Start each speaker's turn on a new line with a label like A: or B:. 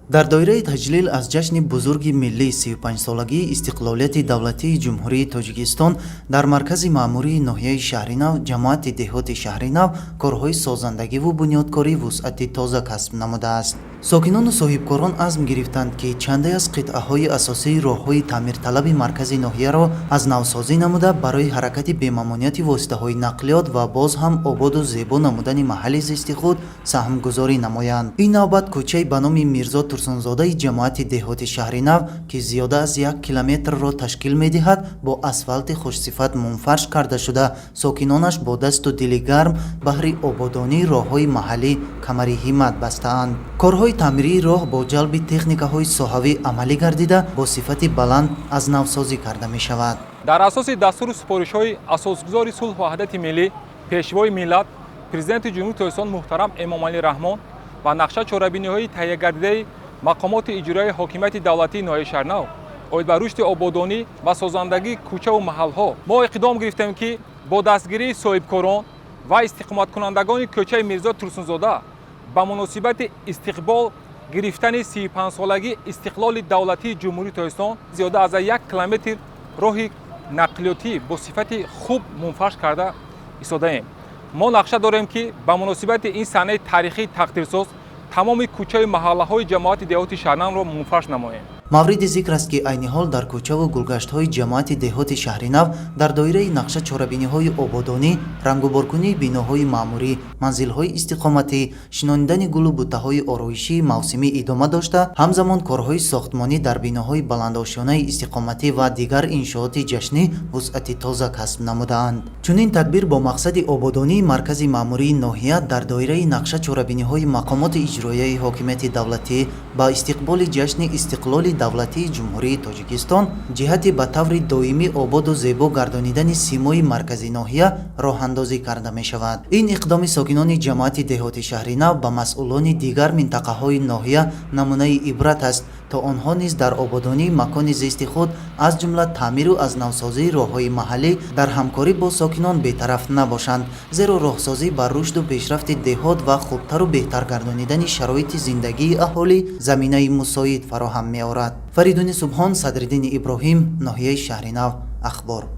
A: Дар доираи таҷлил аз ҷашни бузурги миллии 35-солагии истиқлолияти давлатии Ҷумҳурии Тоҷикистон дар маркази маъмурии ноҳияи Шаҳринав, ҷамоати деҳоти Шаҳринав корҳои созандагиву бунёдкорӣ вусъати тоза касб намудааст. Сокинону соҳибкорон азм гирифтанд, ки чанде аз қитъаҳои асосии роҳҳои таъмирталаби маркази ноҳияро аз навсозӣ намуда, барои ҳаракати бемамониати воситаҳои нақлиёт ва боз ҳам ободу зебо намудани маҳалли зисти худ саҳмгузорӣ намоянд. Ин навбат кӯчаи ба номи Мирзо Турсунзодаи ҷамоати деҳоти Шаҳринав, ки зиёда аз 1 километрро ташкил медиҳад, бо асфалти хушсифат мунфарш карда шуда, сокинонаш бо дасту дили гарм баҳри ободонии роҳҳои маҳаллӣ камари ҳиммат бастаанд. Корҳои таъмирии роҳ бо ҷалби техникаҳои соҳавӣ амалӣ гардида, бо сифати баланд аз навсозӣ карда мешавад.
B: Дар асоси дастуру супоришҳои Асосгузори сулҳу ваҳдати миллӣ, Пешвои миллат, Президенти Ҷумҳурии Тоҷикистон муҳтарам Эмомалӣ Раҳмон ва нақша чорабиниҳои таҳиягардидаи мақомоти иҷроияи ҳокимияти давлатии ноҳияи Шаҳринав оид ба рушди ободонӣ ва созандагии кӯчаву маҳалҳо, мо иқдом гирифтем, ки бо дастгирии соҳибкорон ва истиқоматкунандагони кӯчаи Мирзо Турсунзода ба муносибати истиқбол гирифтани 35-солагии истиқлоли давлатии Ҷумҳурии Тоҷикистон зиёда аз 1 километр роҳи нақлиётӣ бо сифати хуб мунфарш карда истодаем. Мо нақша дорем, ки ба муносибати ин санаи таърихии тақдирсоз тамоми кӯчаю маҳаллаҳои ҷамоати деҳоти Шаҳринавро мунфарш намоем.
A: Мавриди зикр аст, ки айни ҳол дар кӯчаву гулгаштҳои ҷамоати деҳоти Шаҳринав дар доираи нақша чорабиниҳои ободонӣ, рангуборкунии биноҳои маъмурӣ, манзилҳои истиқоматӣ, шинонидани гулу буттаҳои ороишии мавсимӣ идома дошта, ҳамзамон корҳои сохтмонӣ дар биноҳои баландошёнаи истиқоматӣ ва дигар иншооти ҷашнӣ вусъати тоза касб намудаанд. Чунин тадбир бо мақсади ободонии маркази маъмурии ноҳия дар доираи нақша чорабиниҳои мақомоти иҷроияи ҳокимияти давлатӣ ба истиқболи ҷашни истиқлоли давлатии Ҷумҳурии Тоҷикистон ҷиҳати ба таври доимӣ ободу зебо гардонидани симои маркази ноҳия роҳандозӣ карда мешавад. Ин иқдоми сокинони ҷамоати деҳоти Шаҳринав ба масъулони дигар минтақаҳои ноҳия намунаи ибрат аст, то онҳо низ дар ободонии макони зисти худ, аз ҷумла таъмиру аз навсозии роҳҳои маҳаллӣ, дар ҳамкорӣ бо сокинон бетараф набошанд, зеро роҳсозӣ ба рушду пешрафти деҳот ва хубтару беҳтар гардонидани шароити зиндагии аҳолӣ заминаи мусоид фароҳам меорад. Фаридуни Субҳон, Садриддини Иброҳим, ноҳияи Шаҳринав, Ахбор.